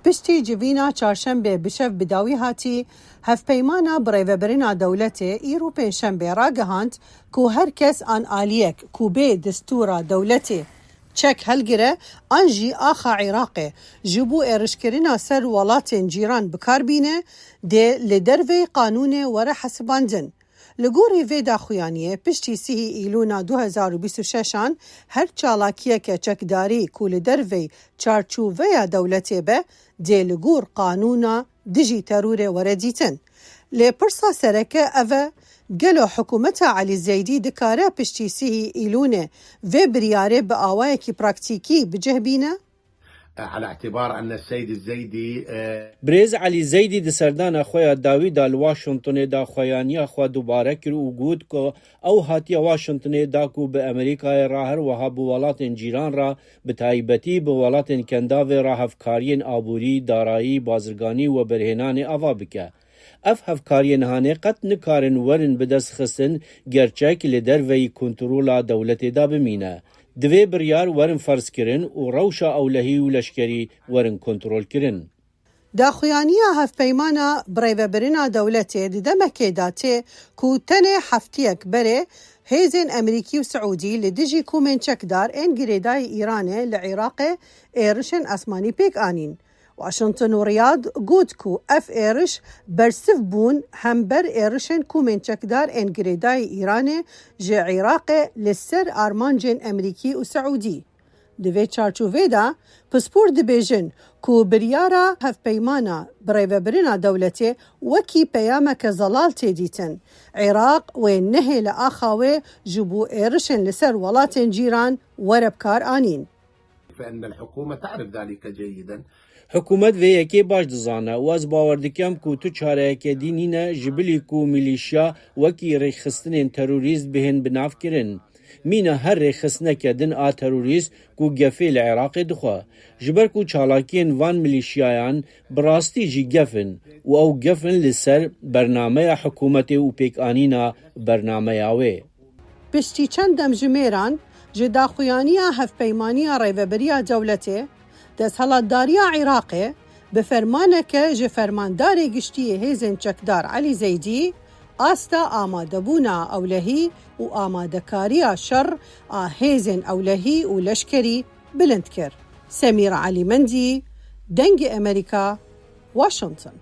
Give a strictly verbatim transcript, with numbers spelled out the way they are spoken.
Piştî civîna çarşembê bi şev bi dawî hatî, Hevpeymana Birêvebirina Dewletê îro pêncşembê ragihand ku her kes an aliyek ku bê destûra dewletê çek helgire an jî axa Iraqê ji bo êrişkirina ser welatên cîran bi kar bîne, dê li derveyî qanûnê were hesibandin. Li gorî vê daxuyaniyê, piştî sihî Îlûna du hezar û bîst û şeş an her çalakiyeke çekdarî ku li derveyî çarçoveya dewletê be, dê li gor qanûna dijî terorê were dîtin. Lê pirsa sereke ev e, gelo hikûmeta Elî Zeydî dikare piştî sihî Îlûnê vê biryarê bi awayekî praktîkî bi cih bîne? على اعتبار أن السيد الزيدي Birêz Elî Zeydî di serdana xwe ya dawî de li Washingtonê daxuyaniya xwe dubare kir û got ku ew hatiye Washingtonê da ku bi Amerîkayê re her wiha bi welatên cîran re, bi taybetî bi welatên Kendavê re hevkariyên aborî, darayî, bazirganî û weberhênanê ava bike. Ev hevkariyên hanê qet nikarin werin bi dest xistin, gerçek li derveyî kontrola dewletê de bimîne. Divê biryar werin ferzkirin û rewşa ewlehî û leşkerî werin kontrolkirin. Daxuyaniya Hevpeymana Birêvebirina Dewletê di demekê de tê ku tenê heftiyek berê hêzên Emerîkî û Siûdî li dijî komên çekdar ên girêdayî Îranê li Iraqê êrişên esmanî pêk anîn. Washington û Riyad got ku ev êriş bersiv bûn hember êrişên komên çekdar ên girêdayî Îranê ji Iraqê li ser armancên Emerîkî û Siûdî. Di vê çarçovê de pispor dibêjin ku biryara Hevpeymana Birêvebirina Dewletê wekî peyameke zelal tê dîtin. Iraq wê nehêle axa wê ji bo êrişên li ser welatên cîran were bi kar anîn. فإن الحكومة تعرف ذلك جيدا. Hikûmet vê yekê baş dizane û ez bawer dikim ku tu çareyeke dî nîne ji bilî ku milîşya wekî rêkxistinên terorîst bihên binavkirin. Mîna her rêkxistineke din a terorîst ku gefê li Iraqê dixwe. Ji ber ku çalakiyên van milîşyayan bi rastî jî gef in û ew gef in li ser bernameya hikûmetê û pêkanîna bernameya wê. Piştî çend demjimêran ji daxuyaniya Hevpeymaniya Rêvebiriya Dewletê, desthilatdariya Iraqê bi fermaneke ji Fermandarê Giştî yê Hêzên Çekdar Elî Zeydî asta amadebûna ewlehî û amadekariya şer a hêzên ewlehî û leşkerî bilind kir. Semîra Elî Mendî, Dengê Emerîka, Washington.